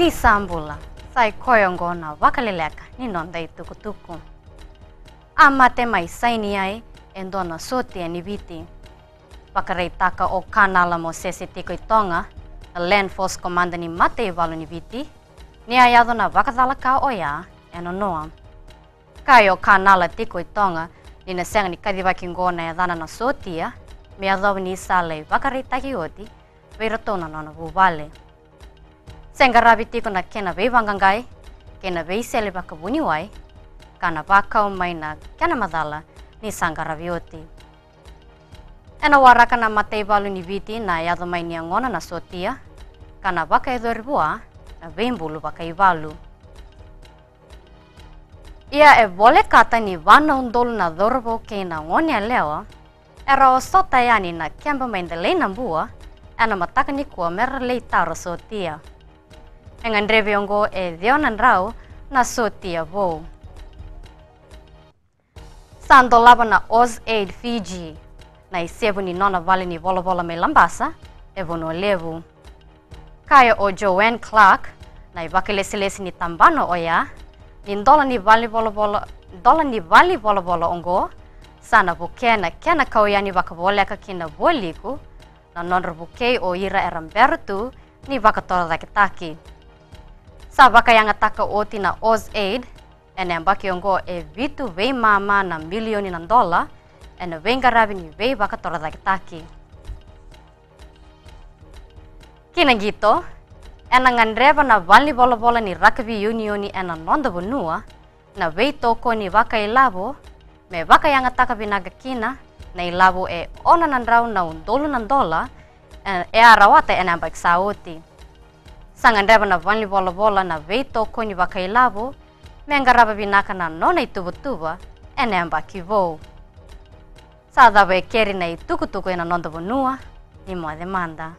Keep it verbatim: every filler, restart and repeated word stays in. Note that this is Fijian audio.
Ni sa bula, sa i koya oqo na vakaleleka ni noda itukutuku. A mate mai Sainie e dua na sotia ni Viti. Vakaraitaka o Kanala Mosese Tikoitoga, na Land Force Commander ni mataivalu ni Viti, ni a yaco na vakacalaka oya e nanoa. Kaya o Kanala Tikoitoga ni na sega ni kacivaki oqo na yacana na sotia, me yacova ni sa lai vakaraitaki oti vei iratou na nona vuvale. Se qaravi tiko na kena veivaqaqai kei na veisele vakavuniwai, ka na vakau mai na kena macala ni sa qaravi oti. Ena waraka na mataivalu ni Viti na yaco mai ni yagona na sotia, ka na vakayacori vua na veibulu vakaivalu. Ia e volekata ni va na udolu na cauravou kei na goneyalewa era osota yani na keba mai Delainabua ena mataka nikua mera lai tara sotia. E gadrevi oqo e ciwa na drau na sotia vou. Sa dolava na Oz Aid Fiji na isevu ni nona vale ni volavola mai Labasa e Vanua Levu. Kaya o Joanne Clark, na ivakalesilesi ni tabana oya, ni dola ni vale ni volavola, dola ni vale ni volavola oqo sa na vukea na kena kau yani vakavoleka ki na vualiku na nodra vukei o ira era bera tu ni vakatorocaketaki. Sa vakayagataka oti na Oz Aid ena yabaki oqo e vitu veimama na milioni na dola ena veiqaravi ni veivakatorocaketaki. Ki na qito, ena gadreva na vale ni volavola ni rakavi iunioni ena noda vanua na veitokoni vakailavo me vakayagataka vinaka kina na ilavo e ono na drau na udolu na dola e, e a rawata ena yabaki sa oti. Sa gadreva na vale ni volavola na veitokoni vakailavo me qarava vinaka na nona ituvatuva ena yabaki vou. Sa cava e keri na itukutuku ena noda vanua, ni moce mada.